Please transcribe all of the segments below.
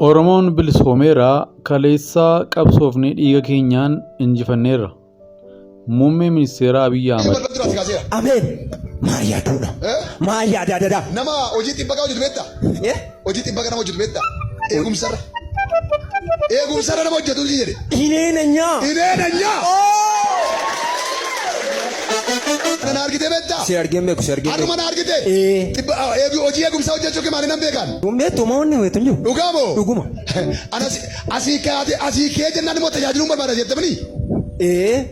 Oromoon bilisoomeera, kaleessa qabsoofnee dhiiga keenyaan injifanneerra. Muummee Ministeeraa Abiyyi Ahmad. Balbal duraati kaaseera. Ameen. Maal yaaduudha? Eh? Maal yaadaa dadaa? Nama hojii xibbaqaa hojjetu beektaa? Eh? Hojii xibbaqa nama hojjetu beektaa? Eegumsarra. Eegumsarra nama hojjetu si jedhe. Inee nanyaa. Inee nanyaa. Kana argitee beektaa? Si argeen beeku, si argeen Har'uma beeku. na argite? Eh. Hojii eegumsaa hojjechuu kee maaliin nan beekan? Beektu moo wanni beektu hin jiru? Dhugaa moo? Dhuguma. Anas asii kaate asii kee jennaan immoo tajaajiluun barbaada jettamanii? Ee.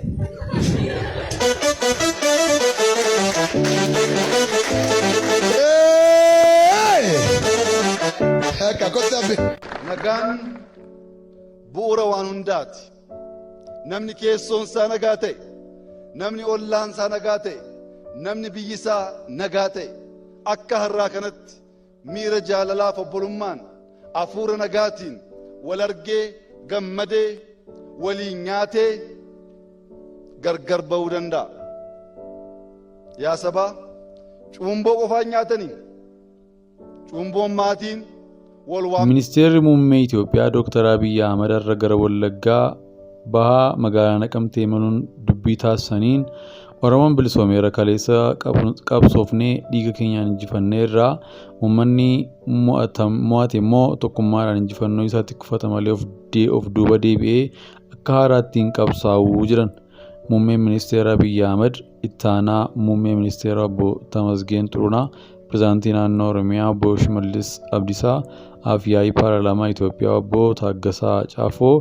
Akka kottaa be. Nagaan bu'uura waan hundaati. Namni keessoon isaa nagaa ta'e, namni ollaan isaa nagaa ta'e, namni biyyi isaa nagaa ta'e, akka har'aa kanatti miira jaalalaaf obbolummaan hafuura nagaatiin wal argee gammadee waliin nyaatee gargar ba'uu danda'a. Yaa sabaa, cuumboo qofaan nyaatanii, cuumboon maatiin wal waam. Ministeerri Muummee Itoophiyaa Dooktar Abiyyi Ahmad har'a gara Wallaggaa Bahaa magaalaa Naqamtee imaluun dubbii taasisaniin Oromoon bilisoomeera, kaleessa qabsoofnee dhiiga keenyaan injifanneerra, uummanni mo'ate immoo tokkummaadhaan injifannoo isaatti kufata malee of duuba deebi'ee akka haaraatti hin qabsaa'u jedhan. Muummeen Ministeera Abiyyi Ahmad, Ittaanaa Muummee Ministeera Obbo Tamasgeen Xurunaa, Pirezidaantii Naannoo Oromiyaa Obbo Shimallis Abdiisaa, Af-yaa'ii Paarlaamaa Itoophiyaa Obbo Taaggasaa Caafoo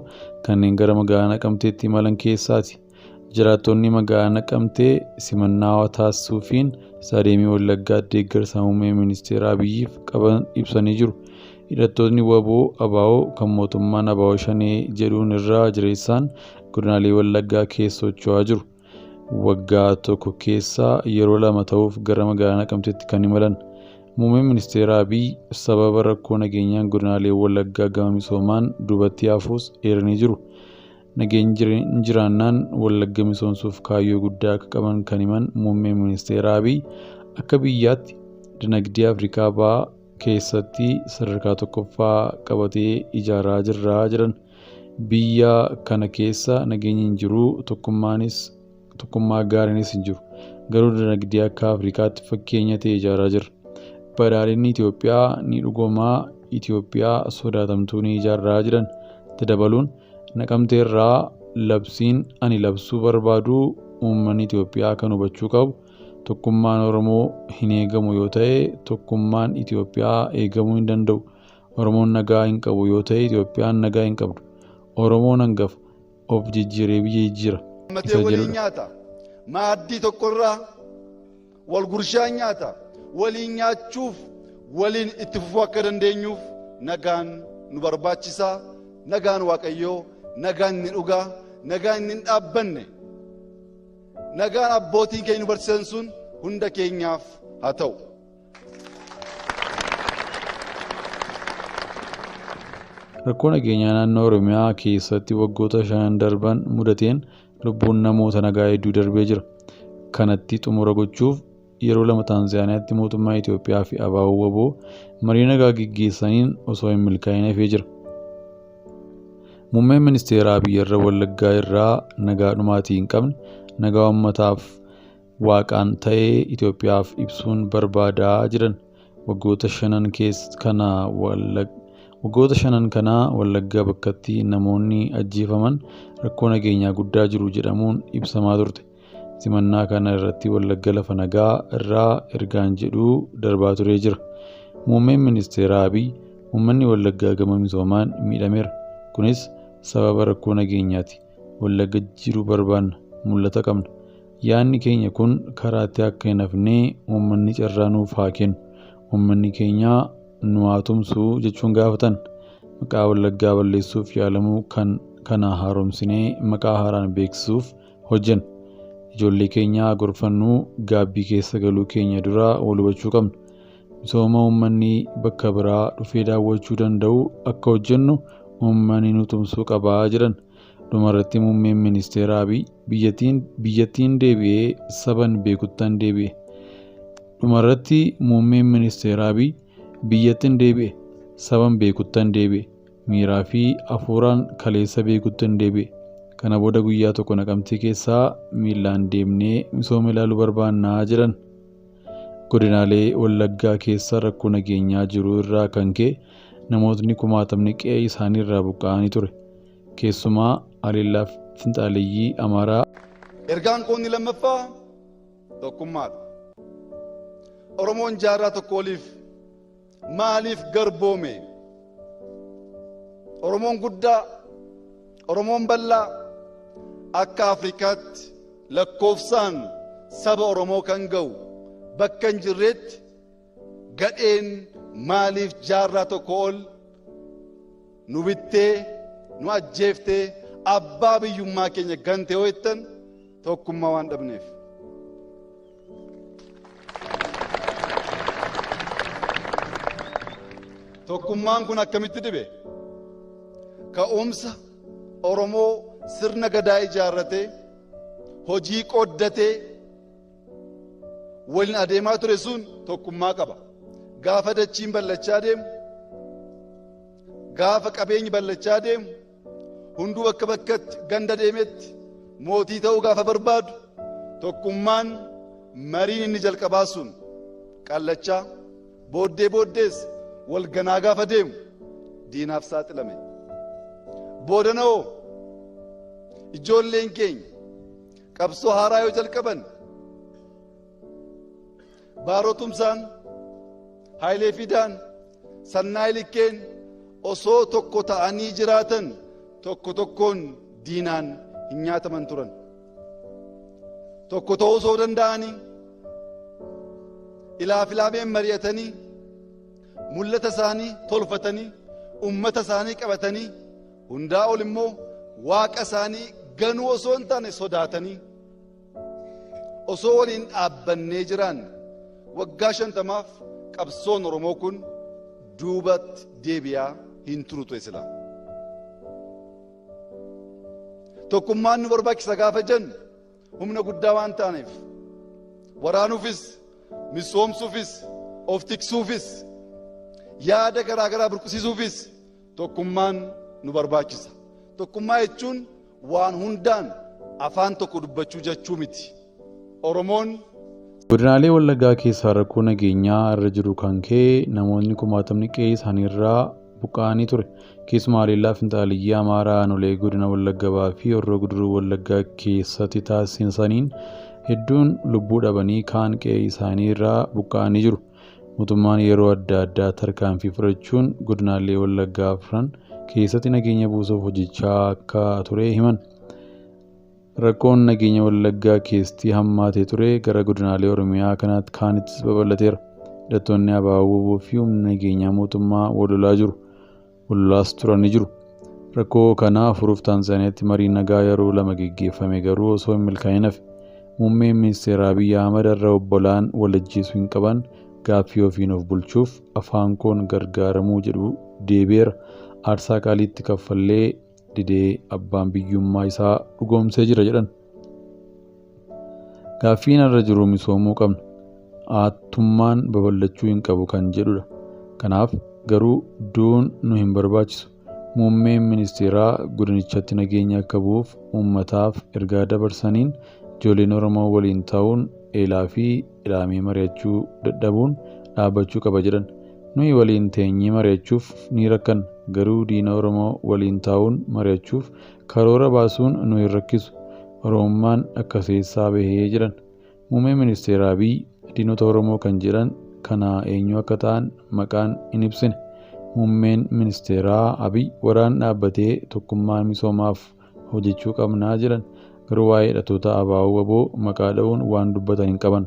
kanneen gara magaalaa Naqamteetti imalan keessaati. Jiraattonni magaalaa Naqamtee simannaa taasisuufiin Istaadiyeemii Wallaggaatti deeggarsa Muummee Ministeera Abiyyiif qaban ibsanii jiru. Hidhattootni wbo ABO kan mootummaan ABO Shanee jedhuun irra jireessaan godinaalee Wallaggaa keessa socho'aa jiru. Waggaa tokko keessa yeroo lama ta'uuf gara magaalaa Naqamteetti kan imalan. Muummeen Ministeera Abiy sababa rakkoo nageenyaan godinaalee Wallaggaa gama misoomaan duubatti hafuus eeranii jiru. Nageenyi jiraannaan Wallagga misoomsuuf kaayyoo guddaa akka qaban kan himan Muummeen Ministeera Abiy akka biyyaatti dinagdee Afrikaa Bahaa keessatti sadarkaa tokkoffaa qabatee ijaaraa jirra jedhan. Biyya kana keessa nageenyi hin jiru, tokkummaanis tokkummaa gaariinis hin jiru. Garuu dinagdee akka Afrikaatti fakkeenya ta'e ijaaraa jirra. Badhaadhinni Itoophiyaa ni dhugooma, Itoophiyaa sodaatamtuu ni ijaarra jedhan. Itti dabaluun Naqamteerraa labsiin ani labsuu barbaadu uummanni Itoophiyaa kan hubachuu qabu tokkummaan Oromoo hin eegamu yoo ta'e tokkummaan Itoophiyaa eegamuu hin danda'u. Oromoon nagaa hin qabu yoo ta'e Itoophiyaan nagaa hin qabdu. Oromoon hangafa. Of jijjiiree biyya jijjiira. Hammatee Isa waliin jedhudha. nyaata. Maaddii tokkorraa wal gurshaa nyaata. Waliin nyaachuuf waliin itti fufuu akka dandeenyuuf nagaan nu barbaachisa. Nagaan Waaqayyoo, nagaan inni dhugaa, nagaan inni hin dhaabbanne, nagaan abbootiin keenya nu barsiisan sun hunda keenyaaf haa ta'u. Rakkoo nageenyaa naannoo Oromiyaa keessatti waggoota shanan darban mudateen lubbuun namoota nagaa hedduu darbee jira. Kanatti xumura gochuuf yeroo lama Taanzaaniyaatti mootummaa Itoophiyaa fi ABO wbo marii nagaa geggeessaniin osoo hin milkaa'in hafee jira. Muummeen Ministeeraa Abiy har'a Wallaggaa irraa nagaa dhumaatii hin qabne, nagaa uummataaf Waaqaan ta'ee Itoophiyaaf ibsuun barbaada jedhan. Waggoota shanan kana waggoota shanan kana Wallagga bakkatti namoonni ajjeefaman rakkoo nageenyaa guddaa jiru jedhamuun ibsamaa turte. Simannaa kana irratti Wallagga lafa nagaa irraa ergaan jedhu darbaa turee jira. Muummeen Ministeeraa Abiy uummanni Wallaggaa gama misoomaan miidhameera. Kunis sababa rakkoo nageenyaati. Wallagga jijjiiruu barbaanna. Mul'ata qabna. Yaadni keenya kun karaatti akka hin hafne uummanni carraa nuuf haa kennu. Uummanni keenya nu haa tumsu jechuun gaafatan. Maqaa Wallaggaa balleessuuf yaalamuu kan kana haaromsinee maqaa haaraan beeksisuuf hojjenna. Ijoollee keenya haa gorfannu, gaabbii keessa galuu keenya dura wal hubachuu qabna. Misooma uummanni bakka biraa dhufee daawwachuu danda'u akka hojjennu uummanni nu tumsuu qaba jedhan. Dhumarratti Muummeen Ministeera Abiy biyyattiin biyyattiin deebi'ee saban beekuttan deebi'e. Dhumarratti Muummeen Ministeera Abiy biyyattin deebi'e saban beekuttan deebi'e. Miiraa fi hafuuraan kaleessa beekutti hin deebi'e. Kana booda guyyaa tokko Naqamtee keessaa miillaan deemnee misooma ilaaluu barbaannaa jedhan. Godinaalee Wallaggaa keessa rakkoo nageenyaa jiru irraa kan ka'e namootni kumaatamni qe'ee isaanii irraa buqqa'anii ture. Keessumaa haleellaa finxaaleyyii Amaaraa. Ergaan koo inni lammaffaa tokkummaadha. Oromoon jaarraa tokko oliif maaliif garboome? Oromoon guddaa, Oromoon bal'aa akka Afrikaatti lakkoofsaan saba Oromoo kan ga'u bakka hin jirreetti gadheen maaliif jaarraa tokko ol nu bittee nu ajjeeftee abbaa biyyummaa keenya gantee yoo jettan tokkummaa waan dhabneef. Tokkummaan kun akkamitti dhibe? Ka'umsa Oromoo sirna gadaa ijaarratee hojii qooddatee waliin adeemaa ture sun tokkummaa qaba. Gaafa dachiin bal'achaa deemu, gaafa qabeenyi bal'achaa deemu, hunduu bakka bakkatti ganda deemetti mootii ta'uu gaafa barbaadu tokkummaan mariin inni jalqabaa sun qallachaa booddee booddees wal ganaa gaafa deemu diinaaf saaxilame. Boodanoo ijoolleen keenya qabsoo haaraa yoo jalqaban Baaroo Tumsaan, Hayilee Fidaan, Sannaa Likkeen osoo tokko ta'anii jiraatan tokko tokkoon diinaan hin nyaataman turan. Tokko ta'uu osoo danda'anii ilaaf ilaameen mari'atanii mul'ata isaanii tolfatanii ummata isaanii qabatanii hundaa ol immoo waaqa isaanii ganuu osoo hin taane sodaatanii osoo waliin dhaabbannee jiraan waggaa 50f qabsoon Oromoo kun duubatti deebi'aa hin turu ture silaa. Tokkummaan nu barbaachisa gaafa jennu humna guddaa waan taaneef waraanuufis misoomsuufis of tiksuufis yaada garaa garaa burqisiisuufis tokkummaan nu barbaachisa. Tokkummaa jechuun waan hundaan afaan tokko dubbachuu jechuu miti. Oromoon Godinaalee Wallaggaa keessaa rakkoo nageenyaa irra jiru kan ka'e namoonni kumaatamni qe'ee isaanii irraa buqqa'anii ture. Keessumaa haleellaa finxaaleyyii Amaaraa aanolee godina Wallagga Bahaa fi Horroo Guduruu Wallaggaa keessatti taasisaniin hedduun lubbuu dhabanii kaan qe'ee isaanii irraa buqqa'anii jiru. Mootummaan yeroo adda addaa tarkaanfii fudhachuun godinaalee Wallaggaa afran keessatti nageenya buusuuf hojjechaa akka ture himan. Rakkoon nageenya Wallaggaa keessatti hammaatee ture gara godinaalee Oromiyaa kaanittis babal'ateera. Hidhattoonni ABO fi humni nageenyaa mootummaa wal lolaa jiru. Wal lolaas turanii jiru. Rakkoo kana furuuf Taanzaaniyaatti mariin nagaa yeroo lama geggeeffame garuu osoo hin milkaa'in hafe. Muummeen ministeera Abiyyi Ahmad har'a obbolaan wal ajjeesuu hin qaban gaaffii ofiin of bulchuuf afaan koon gargaaramuu jedhu deebi'eera. Aarsaa qaaliitti kaffallee didee abbaan biyyummaa isaa dhugoomsee jira jedhan. Gaaffiin har'a jiru misoomuu qabna. Aattummaan babal'achuu hin qabu kan jedhudha. Kanaaf garuu duun nu hin barbaachisu. Muummeen ministeeraa godinichatti nageenya akka bu'uuf uummataaf ergaa dabarsaniin ijoolleen Oromoo waliin ta'uun eelaa fi ilaamee mari'achuu dadhabuun dhaabbachuu qaba jedhan. Nuyi waliin teenyee mari'achuuf ni rakkanna. Garuu diina Oromoo waliin taa'uun mari'achuuf karoora baasuun nu hin rakkisu. Oromummaan akka seessaa bahee jedhan. Muummeen ministeera Abiyyi diinota Oromoo kan jedhan kana eenyu akka ta'an maqaan hin ibsine. Muummeen ministeeraa Abiyyi waraan dhaabbatee tokkummaan misoomaaf hojjechuu qabnaa jedhan. Garuu waa'ee hidhattoota ABO maqaa dha'uun waan dubbatan hin qaban.